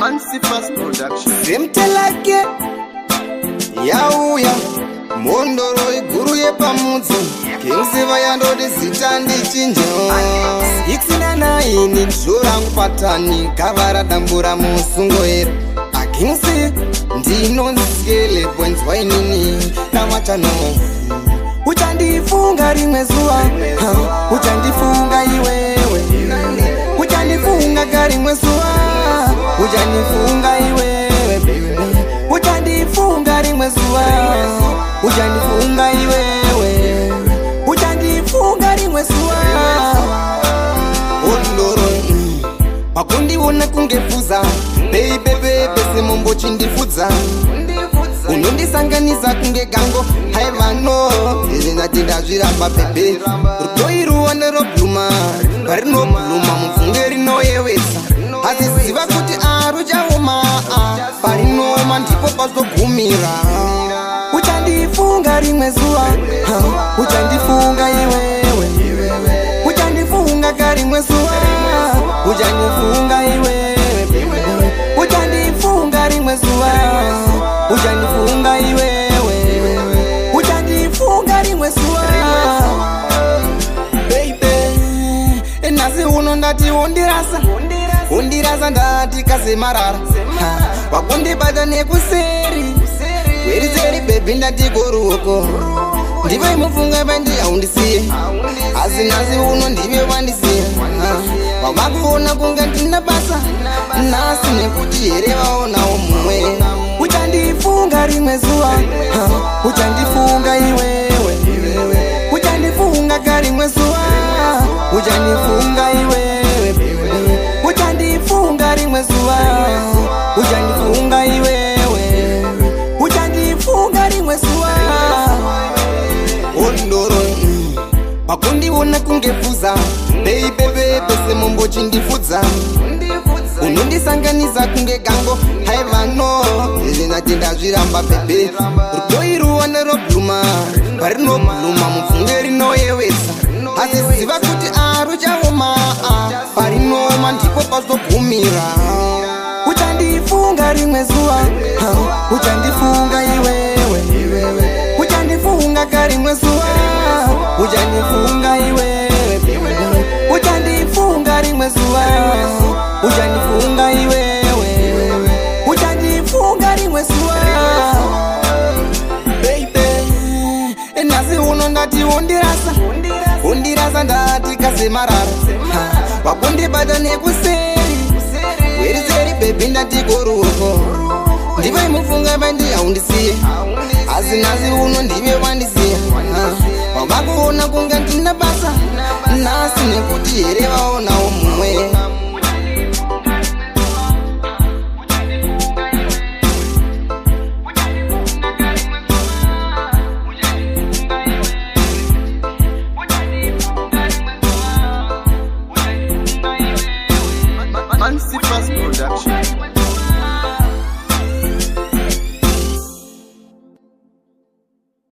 Mansifas Production. Zemtelake yauya mhondoro iguru yepamudzi Kingsiva yandoti zita ndichinja 6 na 9 zvorangu patani gava radambura musungo here akingsi ndinonzikele bwenzwa inini namachano. Uchandifunga rimwe zuva, ha, uchandifunga iwewe, uchandifunga karimwe zuva, uchandifunga iwewe baby, uchandifunga rimwe zuva, uchandifunga iwewe, uchandifunga rimwe zuva. Ondoro pakundiona kunge fuza, baby baby, semombo chindifudza, unondisanganisa kunge gango. Haivano ndati ndazviramba baby, rudo iruone robluma, parinobluma mupfunge rinoyewesa, asi ziva kuti aruchaoma, parinooma ndipo pazogumira. Uchandifunga rimwe zuva, ha, uchandifunga iwewe, uchandifunga karimwe zuva, uchandifunga iwewe, uchandifunga rimwe zuva, uchandifunga iwewe, uchandifunga rimwe zuva. Baby, nhasi uno ndati undirasa, undirasa, ndati kasemarara wakundibata nekuseri kweriseri baby, ndati koruoko ndive mufunga bandi haundisiye, asi nhasi uno ndive wandisiya, wavakuona kunge ndina basa nhasi nekuti here vaonawo mumwe. Uchandifunga rimwe zuva, ha, uchandifunga iwewe, uchandifunga karimwe zuva, uchandifunga iwewe, uchandifunga rimwe zuva, uchandifunga iwewe, uchandifunga rimwe zuva. Ondoro pakundiona kunge fuza, baby baby, semombo chindifudza, unondisanganisa kunge gango. Haivano ndati ndazviramba baby, rudo iruone robluma, parinobluma mupfunge rinoyewesa, asi ziva kuti aruchaoma, parinooma ndipo pazogumira. Uchandifunga rimwe zuva, ha, uchandifunga iwewe, uchandifunga karimwe zuva, uchandifunga iwewe, uchandifunga rimwe zuva, uchandifunga iwewe, uchandifunga rimwe zuva. Baby, nhasi uno ndati undirasa, undirasa, ndati kasemarara wakundibata nekuseri kweriseri baby, ndati koruoko ndive mufunga bandi haundisiye, asi nhasi uno ndive wandisiya, wavakuona kunge ndina basa nhasi nekuti here vaonawo mumwe. Mansifas.